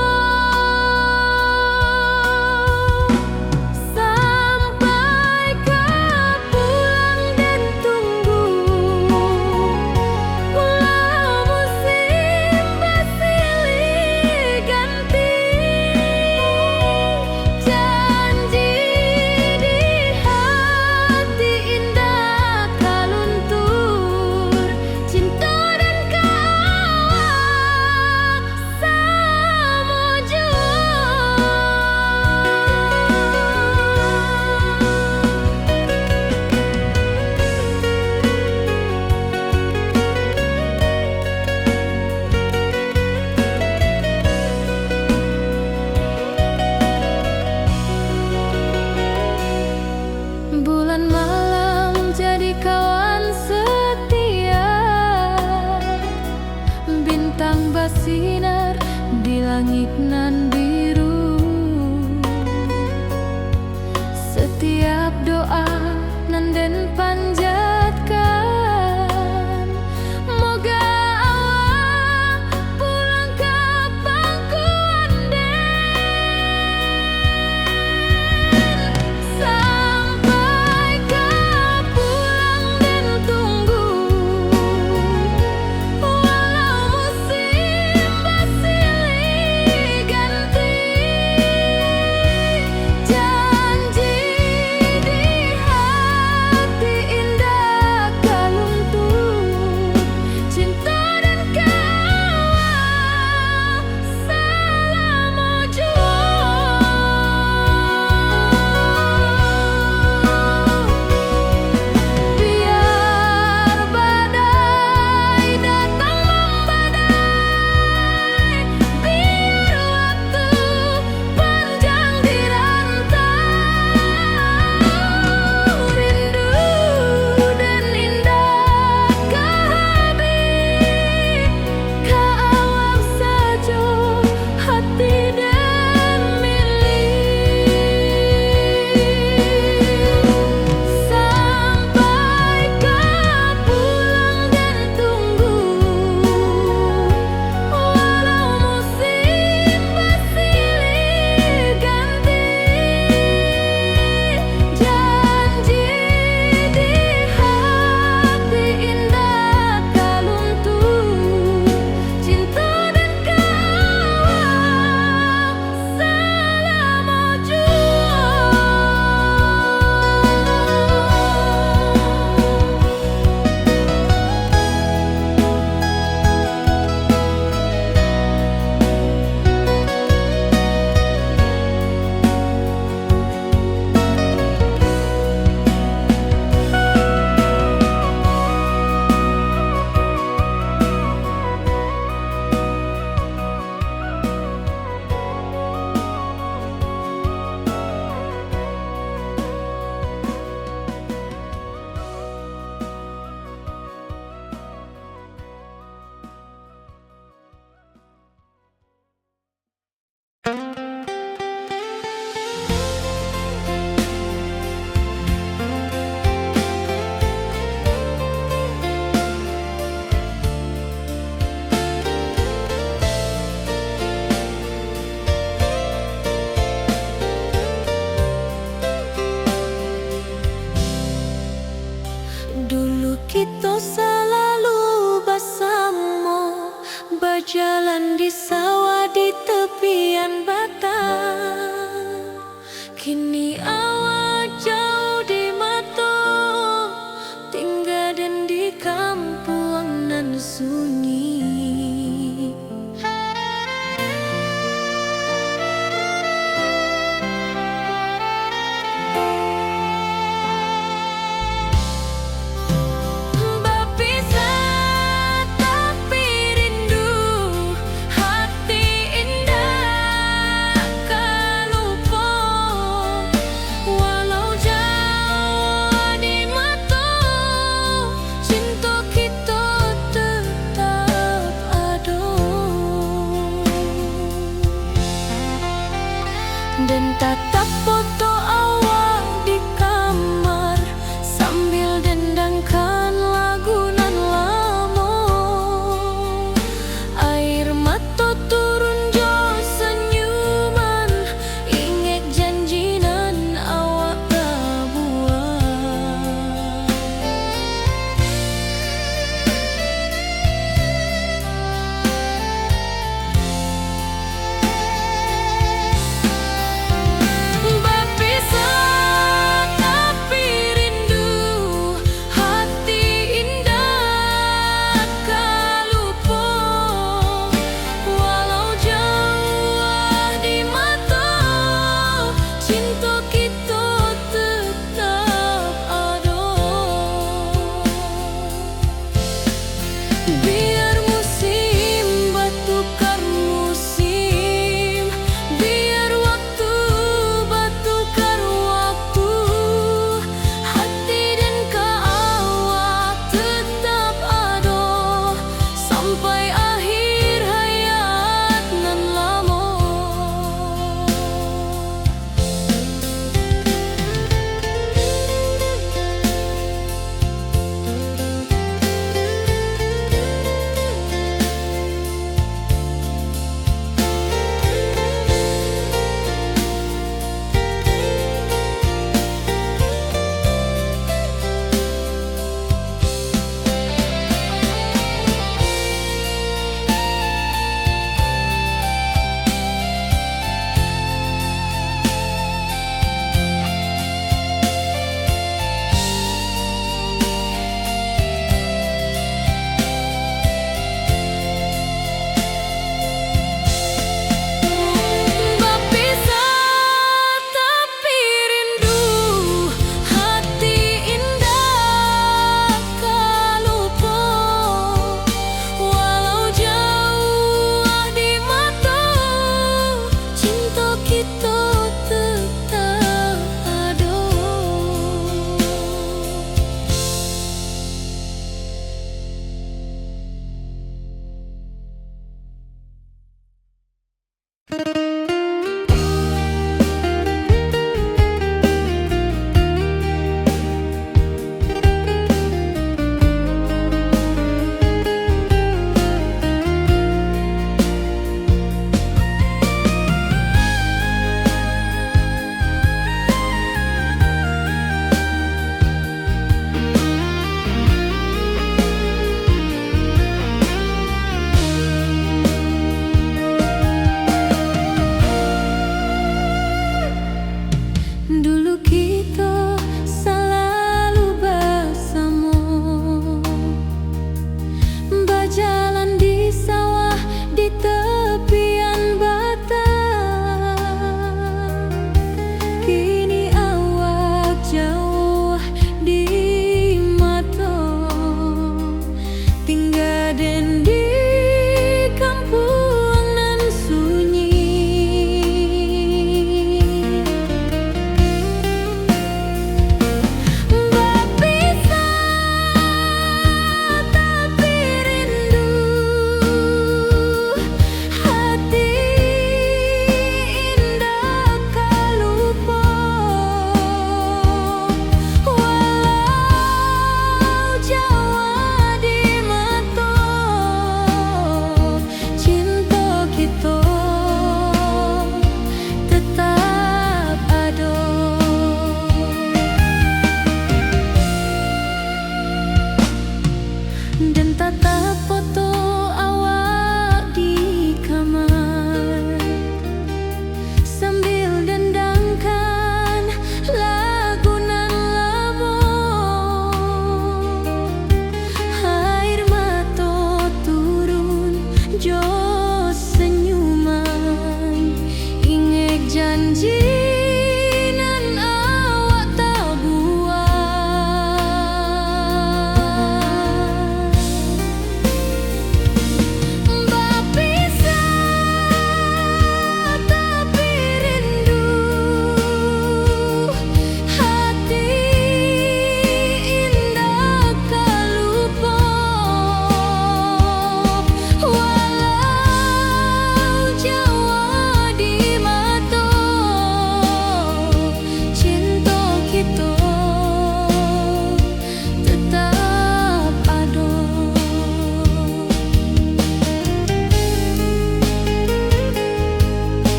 sawah di tepian batang. Kini awak jauah di mato, tingga den di kampuang nan sunyi. Bapisah tapi rindu, hati indak ka lupo. Walau jauah di mato, cinto kito tetap ado. Den tatap foto awak di kamar, sambil dendangkan lagu nan lamo. Air mato turun jo sanyuman, ingek janji nan awak pabuwek.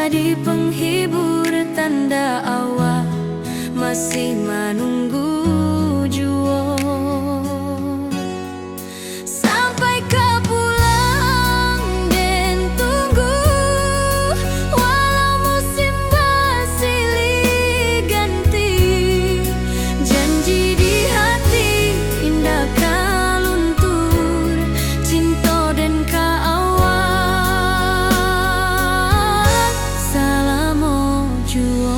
Jadi penghibur tanda awak masih manunggu juo. Sampai ka pulang den tunggu, walau musim basilih ganti. Janji di hati indak ka luntur, cinto den ka awak salamo juo.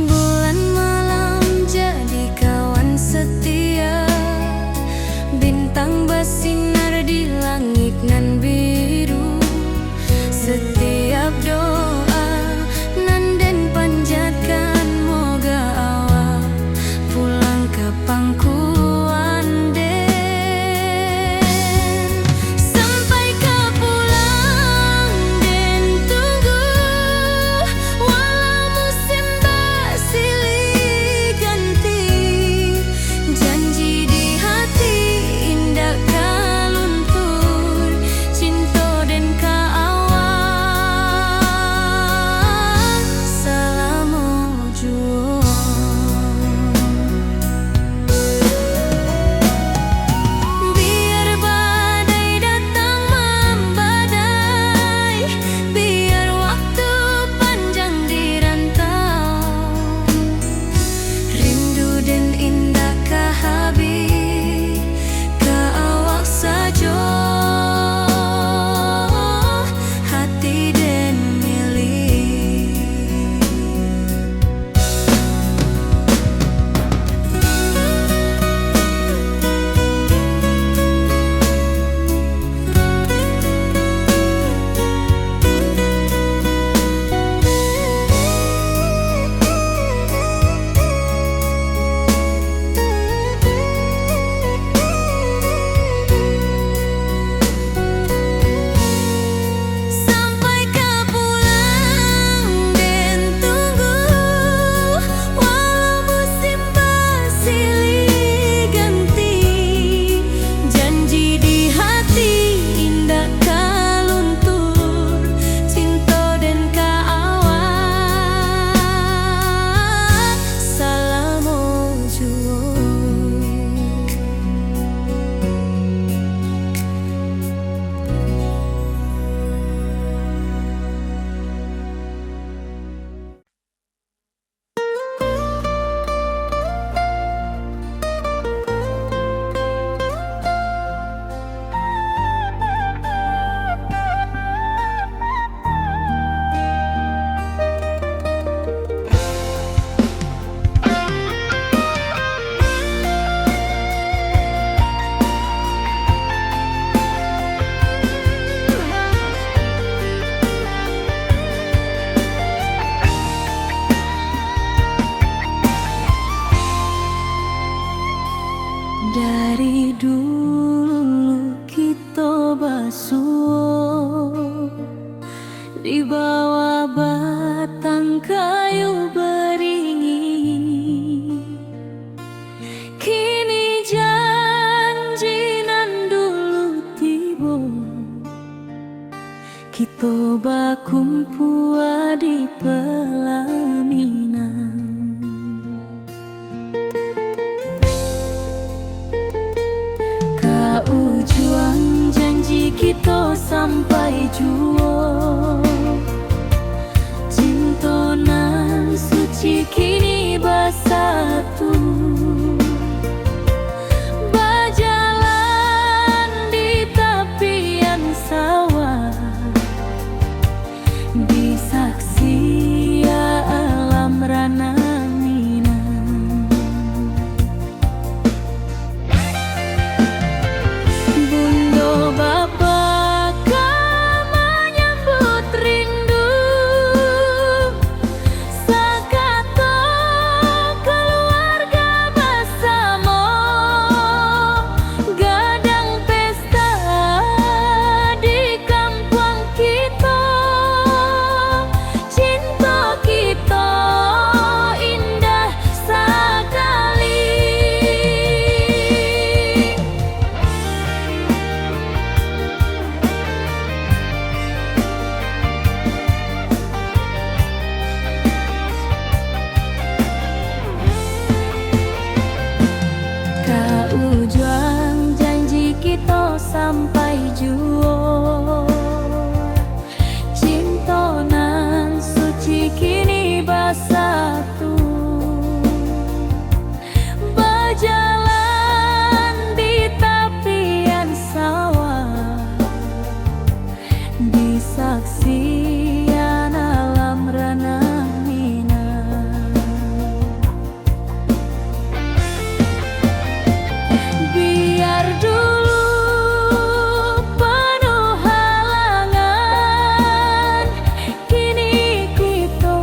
Bulan malam jadi kawan setia, bintang basinar di langik nan biru. Setiap doa nan den panjatkan, moga awak pulang ka pangkuan den. Sampai ka pulang den tunggu, walau musim basilih ganti. Janji di hati indak ka luntur, cinto den ka awak salamo juo. Biar badai datang mambadai, biar waktu panjang di rantau, rindu den indak ka habih, ka awak sajo hati den milik. Sampai ka pulang den tunggu, walau musim basilih ganti. Janji di hati indak ka luntur, cinto den ka awak salamo juo. Dari dulu kito basuo di bawah batang kayu baringin. Kini janji nan dulu tibo, kito bakumpua di palaminan. Ka ujuang janji kito sampai juo, cinto nan suci kini basatu. Bajalan di tapian sawah, disaksi alam Saksian alam ranah Minang. Biar dulu panuh halangan, kini kito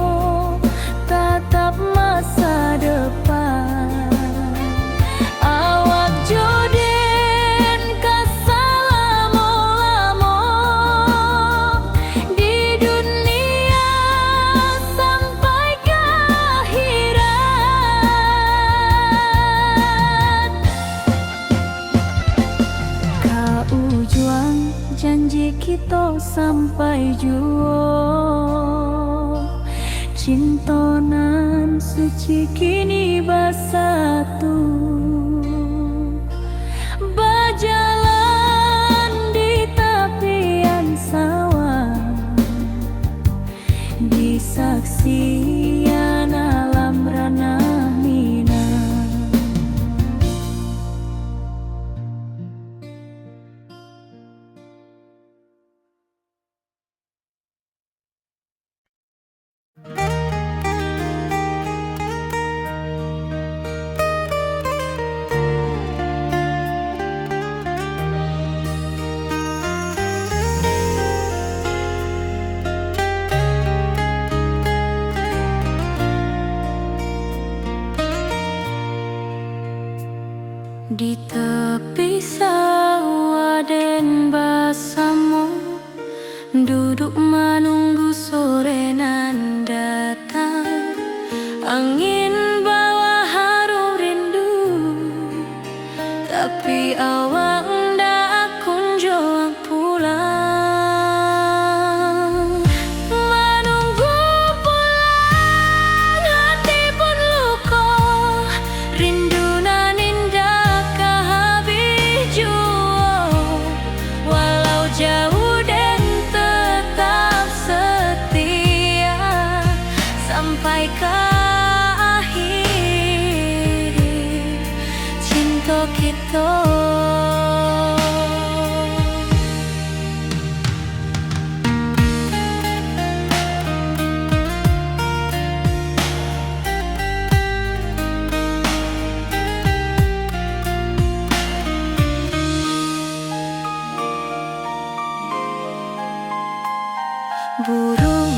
tatap masa depan. Awak jo den ka salamo-lamo di dunia sampai ka akhirat. Ka ujuang janji kito sampai juo. Cinto nan suci kini basatu, bajalan di tapian sawah, di saksian alam ranah Minang. Di tapi sawah den basamo, duduk manunggu sore nan datang. Angin bawa harum rindu, tapi awak ndak kunjuang pulang. Manunggu pulang hati pun luko, rindu nan indak ka habih juo. Walau jauah den tetap setia, sampai ka akhir cinto kito. Burung